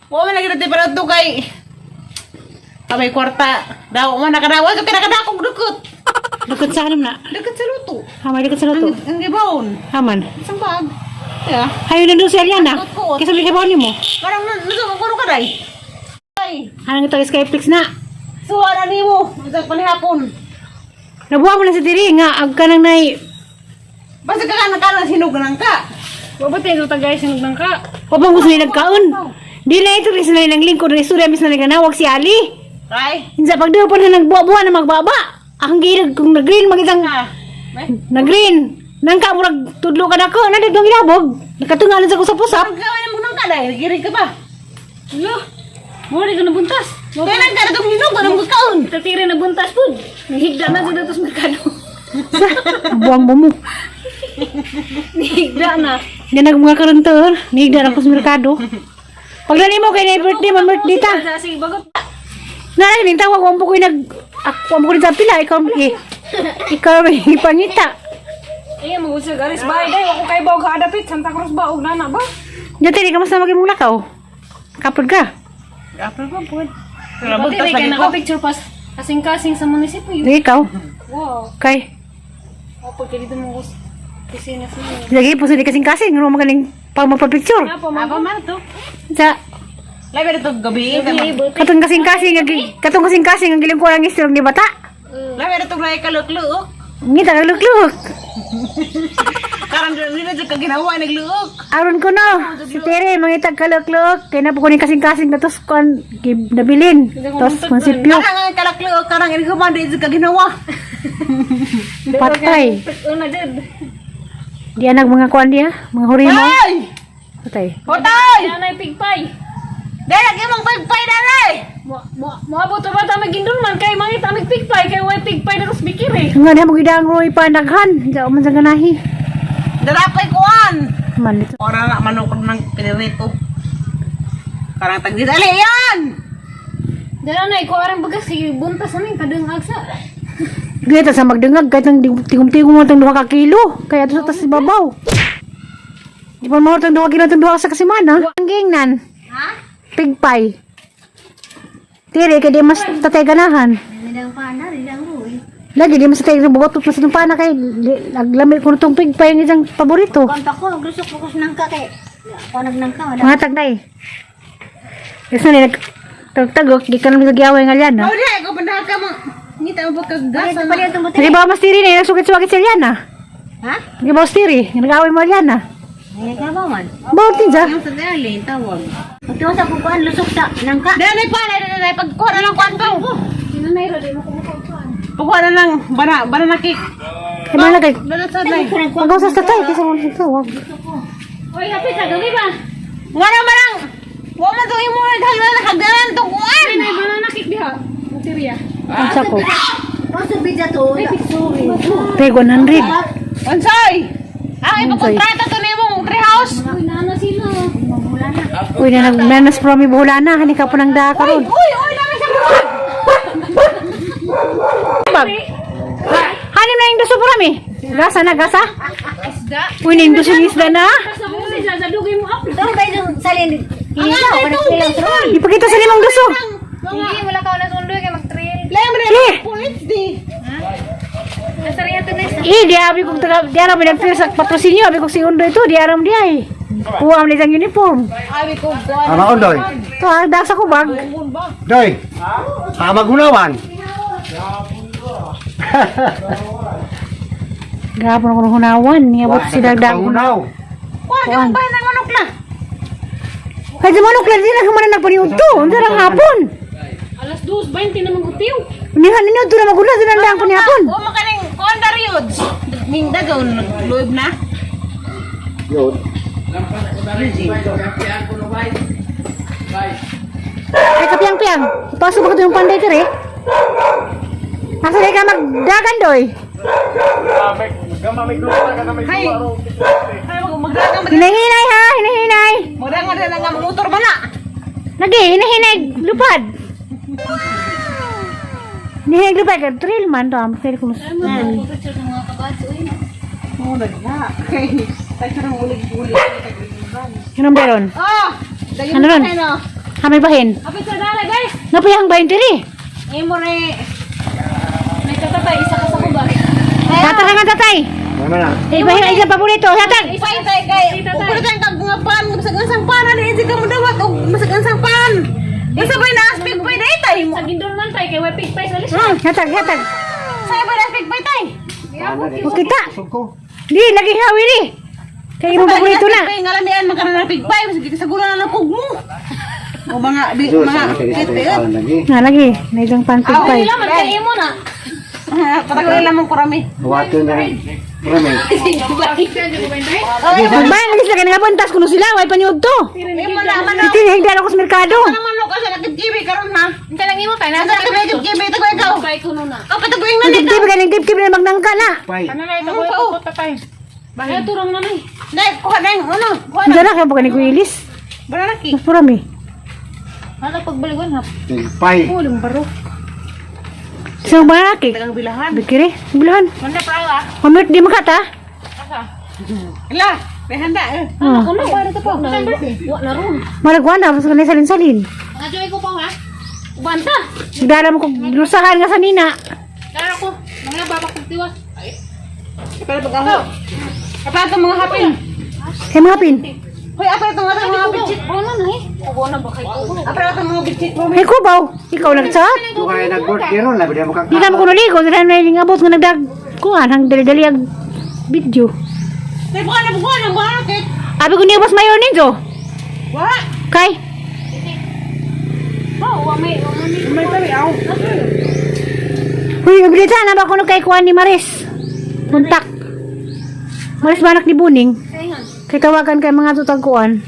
Wa man lagi natin para to kay kamay kwarta. Daw man nakadawa ka nakadakog dukot. Dukot sa anam na. Dukot sa luto. Hamay dukot sa luto. Ang gibawon. Haman. Isang bag. Yeah. Hayo na doon si Ariana. Dukot. Kesa may kabaw nimo. Parang nasa ko ka day. Ay, Anong ito Skyflix na? Suwa na nimo. Bisag panihapon. Nabuha mo na sa diri nga ag ka nang nay Basta ka ka na sinog nang ka. Wa ba tayo tagay sinog nang ka? Wa bang gusto nila nagkaon. Di na ito kasi na nang lingkod ng istorya mis na naganawag si Ali. Ay. Insa pagdaw pa na nagbuwa-buwa na magbaba. Ang gilag kung nag-green mag-isang Ha. May. nag-green. Nang ka murag tudlo ka nako na dito gilabog. Nakatunga lang sa kusap-usap. Ang gawin mo nang ka day. Giring ka pa. Lo. Mo rin ka nabuntas. Kaya nang ka na itong hinog, anong kakaon? Tatira na buntas pud. Nihigda na sa datos merkado. Buwang mo mo. Nihigda na. Di nag mga karon to. Nigda na ko sa merkado. Pagdali mo kay na birthday man birthday ta. Sa sige bagot. Nara ning tawag wa mo ko nag ako mo ko sa pila ikaw eh, ikaw may pangita. Ay, magusag aris bay day wa ko kay baog adapit Santa Cruz ba og nana ba? Dati di kamusta maging mong lakaw? Kapod ka. Apple ko po. Pati rin kay naka-picture pas kasing-kasing sa munisipyo. Di ikaw. Wow. Kay. Opo, kay dito mo kus kusina sa Lagi po sa di kasing-kasing ngano magaling pag magpa-picture. Nga po, mga Apa man to? Sa Labi na itong gabi. katong kasing-kasing ang katong kasing-kasing ang giling ko lang istorong ni bata. Labi na itong lahi kalukluok. Ngita ka lukluk. Karang di na dyan ka ginawa, nagluok. Aron ko no. Si Tere mangitag kalukluk kay na po ko ni kasing-kasing na tos kon nabilin. Tos konsepyo. Karang ang kalakluok, karang inikuman, di dyan ka ginawa. Patay. Una jud. Di anag mga kuan diya, mga hurimo. Ay! Patay. Hotoy! Nanay pigpay. Dahil ang imong pagpay dalay! Mo mo moabot ba ta magindol man kay mangita mig pigpay kay way pigpay na tos bikir eh. Nga na mo gidang roy panaghan. Di man sa ganahi. Darapay kuan! Man ito. Ora na manok ng pinirito. Karang tagdi dali yan! Dala na ko arang bagas sige buntas aning kadung agsa. Gaya sa magdangag kahit nang tigom-tigom mo itong 2 ka kilo. Kaya ito sa tas ibabaw. Di pa mo itong 2 kilo itong duha sa kasimana. Ang gingnan. Ha? Pigpay. Tiri, kaya di mas tatay ganahan. Ridang pana, ridang ruy. Lagi, di mas tatay bugot mas itong pana kay aglamit ko itong pigpay ang isang paborito. Kung ko, gusok ko nangka kay. Ako nagnangka, wala. Mga tagnay. Kasi na nagtagtagok, di ka naman nagyaway nga liyan. Oh, di, ako pandahan ka mo. Ngita mo pagkagas. Ito pala itong buti. Nag ba mas tiri na, nagsukit-sukit si Liana. Ha? Nag mas tiri, nag-away mo Liana. Ay, ka ba man? Bawat din siya. Ang sa dali, tawag. Ito sa kukuan lusok sa nangka. Dali pa, dali, dali, pagkuha na lang kuan ko. Nanay ra di mo kumukuan. Pagkuha na lang, banana cake. Kaya mga lagay. Dali sa dali. Pag-usas tatay, kasi mo nagtawag. Oy, hapit sa gabi ba? Nga naman ang, wa man to imo naghagdan hagdanan to kuan. Nay banana cake diha. Materiya. Ang sako. Paso bidya to. Peg 100. Unsay? Ang ipakontrata to nimong tree house. Uy, nana sila. Uy, na nagnanas promi buhulana. Hani ka po ng da Uy, karon. uy, uy, nami sa buwan. Bag. Hanim na yung duso promi. Gasa na, gasa. Isda. Uy, na yung duso ng isda na. Sa mo si Jaja dugay mo up. Ito ba yung salin? Ilaw, wala silang troll. Ipakita sa limang duso. Hindi wala ka na sundoy kay mag-trail. Lay mo na Eh. pulit di. Asariya to na. Eh, di abi kong taga, di aram nagpir sa patrosinyo, abi kong si Undo ito, di aram di ay. Kuha mo na isang uniform. Abi ko kuan. Tama ko, Doy. Ito, ah, dak sa kubag. Doy. Tama gunawan. Gapon ako ng hunawan. Niabot sila dagdag. Pangunaw. Kuan ka ba ng manok na? Kaya sa manok lang, di na kumana nagpaniod to. Ang sarang hapon. Alas 2:20 naman gutiw. Nihan ninyo, doon na magula, doon na lang panihapon. O makaning kuan dariods. Ning dagaw nagluib na. Yun. Ay, kapiyang-piyang. Ipasok ba ito yung panday ka rin? Asa di ka magdagan, doy? Hay. Hay magdagang Hinahinay, ha? Hinahinay. magdagang na nga motor ba na? Lagi, hinahinay. Lupad. Hinahinay lupad. Kaya Trail man to. Ang trail ko. Picture sa mga kabads uy. Oh, dagha. Kay tayo nang ulig-ulig. Anong meron? Oh, daghan Ano ron? no. Ha, may bahin. Apit sa dala, guys. Napayang bahin diri. Imo re. May katatay, isa ka sa kubak. Tatay nga tatay. Ano na? Eh, bahin ang isang paborito. Hatag. Ipay tay kay. Ukulit ang kag nga pan, masag ang pan ani di ka mo dawat og masag ang pan. Unsa bay na aspik pay day tay mo? Sa gindulman tay, kay way pigpay sa lista. Hatag, hatag. Sa bay na aspik pay tay. Makita. Busog ko. Di, lagi hawi ni. Kay imong paborito na. Pigpay nga lamian man kana na pigpay, masag sa gula na ng mo. O mga di, Diyos, mga ano kayo sa kit. lagi. Nga lagi, na isang pan pigpay. Wala man kay imo na. Patagal lamang kurami. Hawaton na. Marami. Magbayan lagi sila kay nangabuntas kuno sila way paniud to. Imo na man Iti higdal ako sa merkado. naman lo kasi nakitkibi karon ha. Unsa lang imo kay Nasa nasa ka kibay tago ikaw. pigpay kuno na. Ikaw pataguin na Ang nito. tibtib ganing tibtib na magnangka na. Pay. Ano na ito ko tatay. Ay turang na nay. Dai, kuha na yung ano. Kuha na. Unsa na kay pagani ko ilis. Banana cake. Mas purami. Hala pagbaligon ha. Pay. Uling baro. Sa baraki. Tagang bilahan. Bikiri, bilahan. Manda pa ah. Mamit di makata. Ila, may handa eh. Ah. Kuno para to pa. Wa na ron. Malagwan na basta kanay salin-salin. Mga joy ko pa ha. Ubanta. Nagdala mo kog lusahan nga sa nina. Dara ko. Mga baba kog tiwas. Pero pag ako. Apa itong mga hapin? Kay mga pin. Hoy, apa itong mga bitchit? Ano na eh? Ubo na ba kay ko? Apa itong mga bitchit mo? Ay kubaw, ikaw nagchat. Doon kayo nag-birthday ron. Labi na mo kang Di na mo kuno ligo, di na mo abot nga nagdag kuan hang dali-dali ang video. May buka na buka ng banana cake. Abi ko niya boss mayor ninyo. Wa. Kay, Oh, wa may wa may. May tabi aw. huy, nagbilita na ba kuno kay kuan ni Maris? Kontak. Maris ba anak ni Buning? Kay tawagan kay mga tutag kuan.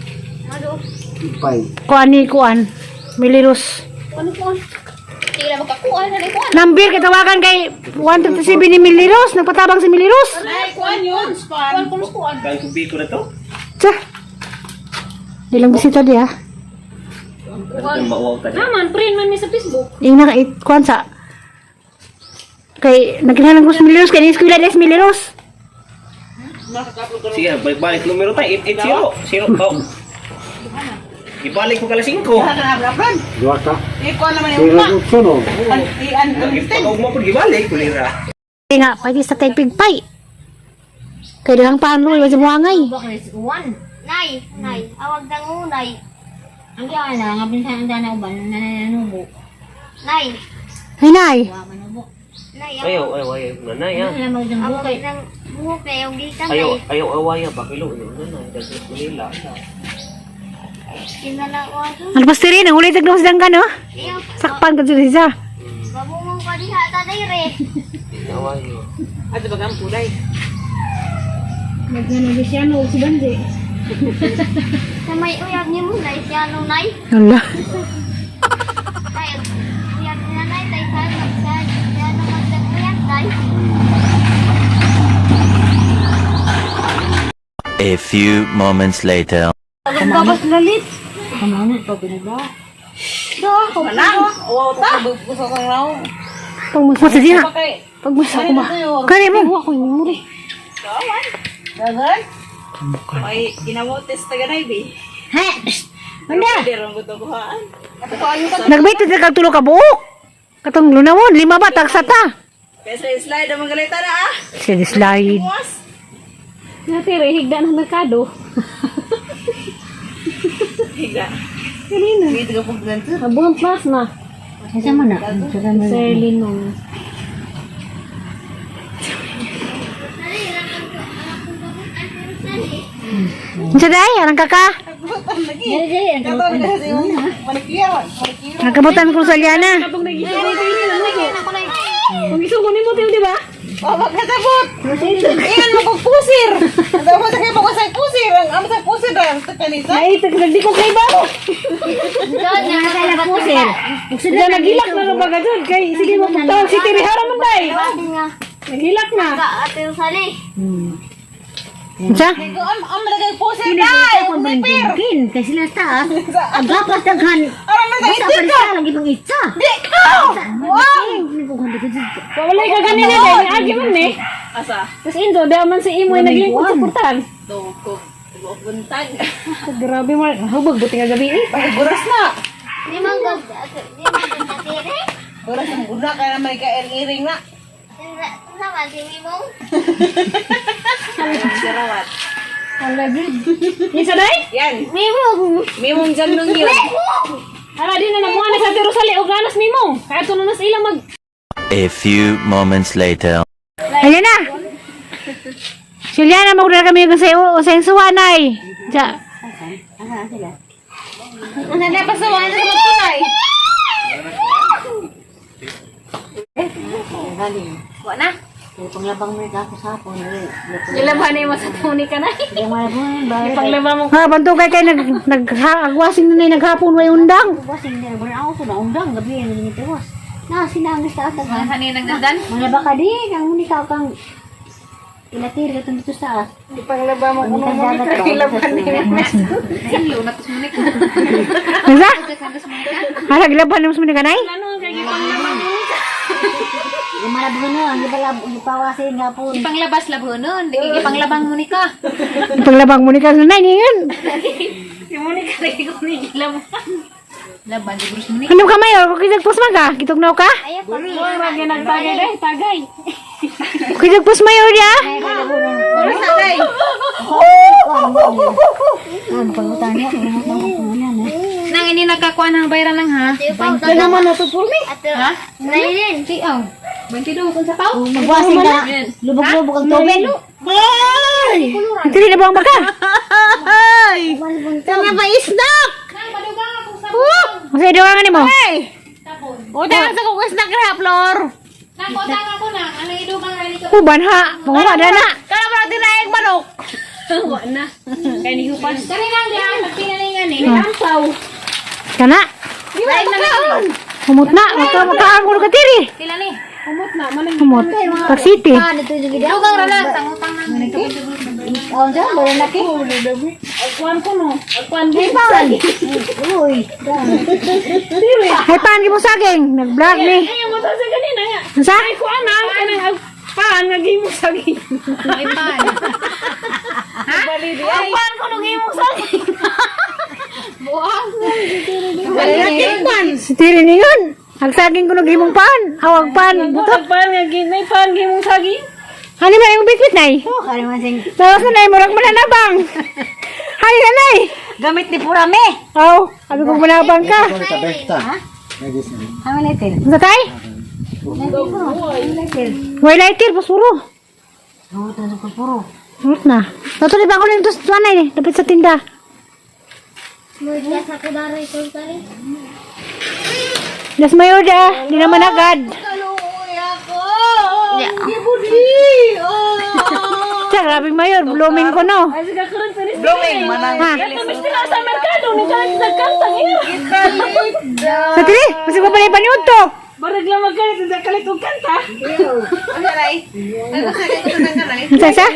Pay. Kuan ni kuan. Miliros. Ano po? Sige na magkakuan na kuan. Number kay tawagan kay 137 ni Miliros, nagpatabang si Miliros. Ay, kuan yun, span. Kuan kuan. Tsa. Ilang bisita di ah. Naman print man mi sa Facebook. Ing naka it kuan sa kay nagkinahanglan ko sa Miliros kay ni eskwela des Miliros. Sige, balik-balik numero tayo. 880. 0. Oh. Ibalik mo kala 5. Upload. Dua ka. Eh, kuan naman yung Zero uma. utso no. I-un. Pag mo po gibalik, kulira. Kaya nga, pwede sa tayo pigpay. Kay daghang panlo, iwan sa buhangay. Nay, nay, awag dang unay. Ang kaya na, nga binsan ang dana uban, nananubo. Nay, Ay, nay. nay, Ayaw, ayaw, ayaw. Nanay, ah. awag ng buhok na yung gikan Ayaw, nay. ayaw, awaya. Bakilo. Nanay, dagdag kulila. Kinalawa ko. Ano pa rin, ang ulit nagdawas danggan, no? Iyo, Sakpan ka dyan siya. mabungo ka diha ta dire. Awayo. Ato bagang pulay. Sa may uyab ni mo nay, siya no nay. Wala. Nay, uyab ni nanay tay sa sa siya no magdang uyab tay. A few moments later. Manang. Wow ta. Gusto kong raw. Pagmusa siya. Kay Pagmusa ko ba? Kaya mo. Dagan. May ginamotes ta ganay bi. Ha? Manda. Pero ang gusto ko haan. Nagbait na kag tulo ka buok. Katong lunawon, lima ba, tagsa ta. Kaysa slide ang mga galita na ah. Sige, slide. Natire higda ng merkado. Higa. Kanina. Dito ka pag ganito. Abuhan plus na. Asa mo na? Sir Linong. Unsa day, arang kaka. Kato kasi yung manikir. Manikir. Nagkabutan ko sa liana. Kung isugo nimo tiyo, di ba? Oh, magkasabot. Ingan mo kog pusir. Ang mo sa kay mo sa pusir. Ang amo sa pusir ra sa kanisa. Ay, nagdi ko kay ba? Diyan nagilak na lang baga dyan. Kay, sige mo pagtawag si Tirihara man day. Nagilak na. Ka Ate Rosali. Unsa? Ko am am lagay pusir dai. Pusir. Kay sila ta. Agapas daghan. Aram na sa Basta pa lagi pang itsa. Di ko. Wow. Wala ka ganina day. Agi man ni. Asa? Tapos Indo, daw man si Imoy naglingkod sa portal. Doko. Buntag. Grabe mo. Hubog, buti nga gabi eh. Ay, buras na. Di man gud, di man gud natiri. Oras ang guna kaya naman ka iring na. Unsa man si Mimong? Isa day? Yan. Mimong. Mimong dyan nung yun. Ara di na namuha na sa Ate Rosalie og nanas Mimong. Kaya tuno nas ilang mag A few moments later. Ayan na. Juliana, magdala kami sa iyo sa suwanay. Ja. Ano na pasuwan sa magtunay? Wa na. Ilaban na mo sa tuni ka na. Ipanglaba mo. Ha, bantugay kay nag nagagwasin na naghapon way undang. Wasing na wala ako sa undang gabi ang nitiwas. Na sinangis ta ata. Ano yung nagdandan? Mga baka di kang muni ka kang ilatir ka dito sa Ipanglaba mo kuno mo Ilaban ni Nasa? Hala gilaban mo sa mga kanay? Ano ang kay ipanglaba mo? Gumalabuno ang gibalab gipawasin nga po. Ipanglabas labo nun. Di ipanglabang mo ni ka. Paglabang mo ni ka nanay ngayon. Si Monica lagi ko ni gilab. Laban siguro mo ni. Ano ka mayor? Kung kitagpos man ka? Kitugnaw ka? Uy, wag yan nagtagay day, tagay. Kung kitagpos mayor ya? Oras na day. Nang ini nagkakuha ng bayran lang ha. Ito naman na to purmi. Ha? Nailin. Siaw. 22 kung sa pao. Magwasin ka. Lubog-lubog ang tubig. Dili na ba ang baka? Ay! Tama ba isnak? Ang sa idawangan nimo? Ay! Utang sa kong isnak na, Flor. Uban ha. Panguha na na. Kala mo natin naig manok. Wa na. Kay ni hupas. Kana. Di ba na Humot na. Maka makaang ko ka tiri. Humot na man ang Humot. Pagsiti. Ah, dito yung gida. Dugang ra lang, sangutang nang. Oh, dyan, wala na ki. Agkuan ko no. Agkuan di. Uy. Hay pan mo saging. Nag-vlog ni. Ay, mo sa ganina nga. Unsa? Ay kuan na kanang pan nga gimo saging. Ay pan. Ang pan ko nung gimo saging. Si tiri ningon. Ang saging ko naghimong pan. Awag pan. Buto. Ang pan nga ginay pan gimong saging. Hani ba imong bitbit nay? Oh, kaya man sing. Lawas na nay murag mananabang. Hani na nay. Gamit ni Purame. Aw, abi ko manabang ka. Ito sa besta. Nagis na. How many lighter? Unsa tay? Way lighter pasuro. Oh, tanong ko puro. Humot na. Natuloy ba ako lang ito sa anay eh. Dapat sa tinda. Das mayor da. Di naman agad. Kaluoy ako. Gibudi. Oh. Sa grabing mayor. Blooming ko no. Ay sige karon finish. Blooming, manang. Ha? Kami sila sa merkado ni kalit sa kantang ira. Sa tiri. Masig pa pala ipaniod to. Barag lang magkalit sa kalit og kanta. Ano ray? Ano sa kay ko kanay? Unsa sa?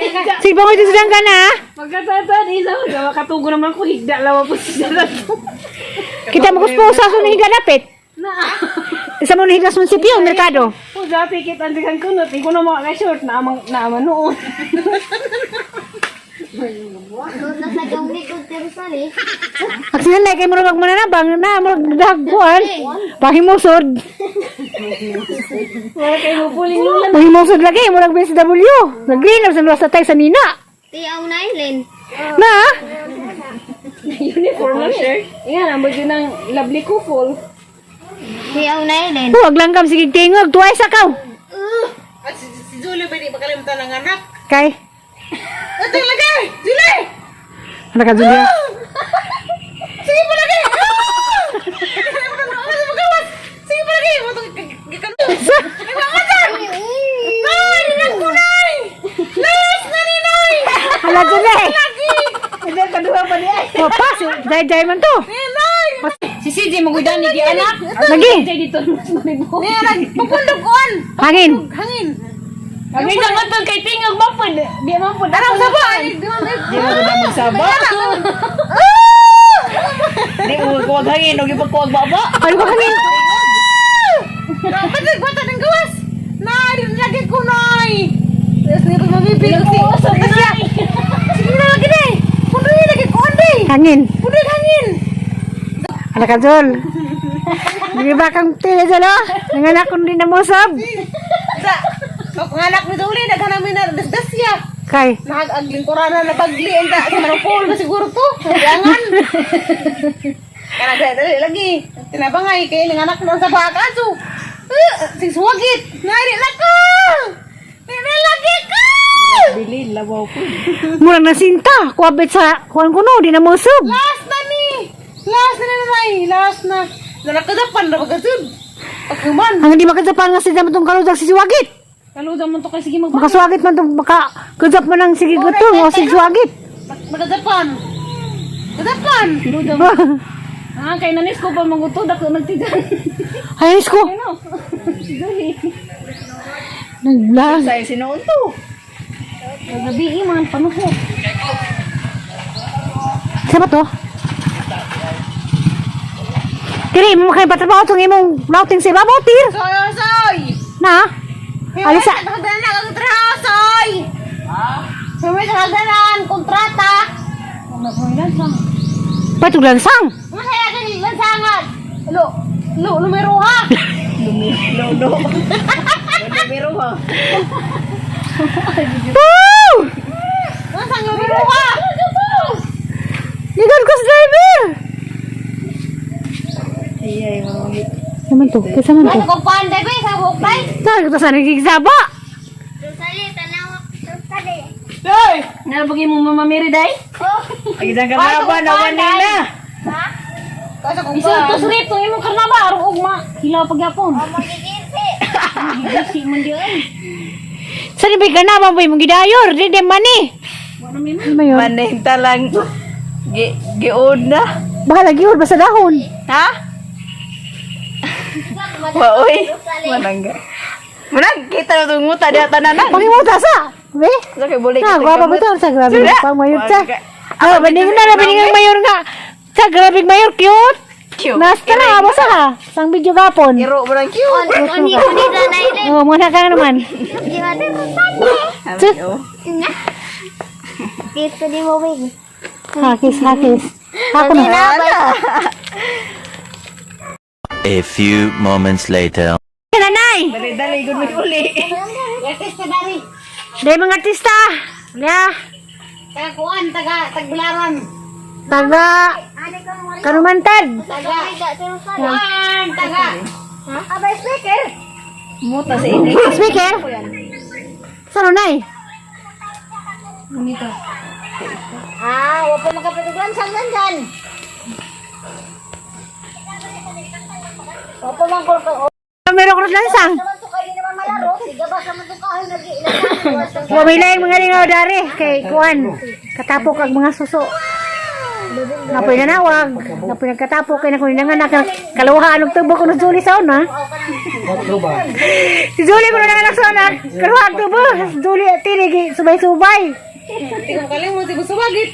Sige pa ko ito sa ka na. ah. Pagkatatan isa ko makatugo naman ko higda lawa po siya. Kita mo kuspo sa sunod higa dapit. Na. Isa mo nahigas munisipyo, merkado. O dati kita ang kan kunot, iko na mga ka-short na amang na ama noon. Ang sinanay kay murag mananabang na murag dagkuan. Pahimusod. Wala kay mo puling lulan. Pahimusod lagi murag BSW. Nag-green sa luwas tay sa nina. Na? Uniform na shirt. Yan, ang bagyo ng lovely couple. Huwag lang kam sige tingog twice akaw. At si Julie ba di makalimutan ng anak? Kay. Ito lagi! Julie! Ano ka Julia? Sige pa lagi! Ah! Magawas! Sige pa lagi! Gikan Ay, mga dyan! Nay! Ninang ko, nay! Las na ni, nay! Hala Julia. Hindi, kaduha pa niya. Oh, pas. Dai-dai man to. Nay! Si CJ, magudan ni anak. Lagi. Jay dito mas maribo. Nay, Pupundok koon! Hangin. Hangin! Agay sa katong kay tingog mapod. Di mapod. Araw sa ba? Ay, Di mo Di mo gud magsaba. Di mo kuwag hangin, og ipagkuwag baba. Ano ka hangin? Ba't bata ng gawas? Nay, di na lagi ko, nay! Tapos nito mabibig ko si... Sige na lagi, day! Pundoy lagi koon, day! Hangin. Pundoy hangin! Hala ka Jol. Di ba kang tila sa lo? Nanganak ko din na mosab. Sa Panganak ni Duli, naghanap mi na dasdas siya. Kay. Nahag-agling kurana na bagli ang sa manupol na siguro to. Yangan. Kana dali lagi. Tinabangay kay nanganak na sa baka so. Eh, siswagit. Nari na ko. Nari lagi ko. Bilin, labaw po. Murang nasinta. Kuwabit sa kuwan ko no, di na mosab. Last na ni. Last na ni Nay. Last na. Nalakadapan na bagasud. Pagkuman. Ang hindi makajapan nga siya itong kaludag sisiwagit. Kaluda mo to kay sige mag Makaswagit man itong makakajap man ang sige gutong o sisiwagit. Magadapan. Gadapan. Kaluda mo. Ah, kay nanis ko pa maguto dako nagtigan. Ay, ko. Ano? Sige. Naglag. Tayo sinuon to. Gabi man panuhot. Sa ba to? Kiri, mo kayo patrabaho itong imong routing sa ibabaw, tir. Soy, soy. Na? Alisa. Hagdanan ang trabaho, soy. Ha? Sumit hagdanan, kontrata. Patug lansang. Masaya ka ni lansangan. Lo, lo, numero ha. Woo! Lansang numero ha. Ligon ko sa driver! Naman to? Kaysa man to? Ano kong panday ko sa buhok bay? Saan ko to sa nagigsaba? Rusali, tanawak. Rusali. Hoy! Nga bagay mo Mama Mary day? Ay, karnaba na nila. Ha? Kaso kung Isa to srip tong imong karnaba arong ugma. Hilaw pagyapon. O, magigisi. Gisi man di ay. Saan ba ka na ba mong gidayor? Di di mani. Ano mayor? Maninta lang gi giun na. Baka lagi yun, basta dahon. Ha? Waoy. Manangga. Manang kita na itong nguta diha tanan. Pangimuta sa. Be? Sa kay bulik. Na, gwapa ba ito? Sa grabe Sura. pang mayor sa. Wag- Ah, baning na, baning ang mayor nga. Sa grabe mayor, cute. Cute. Nasta na, basta ka. Sang video gapon. Iro mo lang cute. Oni, oni, danay. Oh, muna ka na naman. Di ba, Rusali? Tsk. Dito di mo wig. Hakis, hakis. Ako na. A few moments later. Nanay! Dali dali gud mi uli. Artista dari. Dahil mga artista. Ya. Taga kuan, taga tagbilaran. Taga Karumantad. Taga kuan, taga. Abay, speaker. Muta sa ini. Speaker. Saan nay? Ah, wala pa makapatuglan sang lansan. Wala pa man ko. Meron ko lansang. Naman to kayo naman malaro. Siga ba sa man to kahoy nag-iilan. Wamilay mga lingaw dari kay kuan. Katapok ang mga suso. Napoy nanawag, napoy nagkatapok kay nakoy nanganak kaluhaan og tubo kuno Julie sa una. Tatlo ba? Si Julie kuno nanganak sa una, kaluhaan tubo. Julie tinigi subay-subay. Hindi ko kalimot, si Busubagit.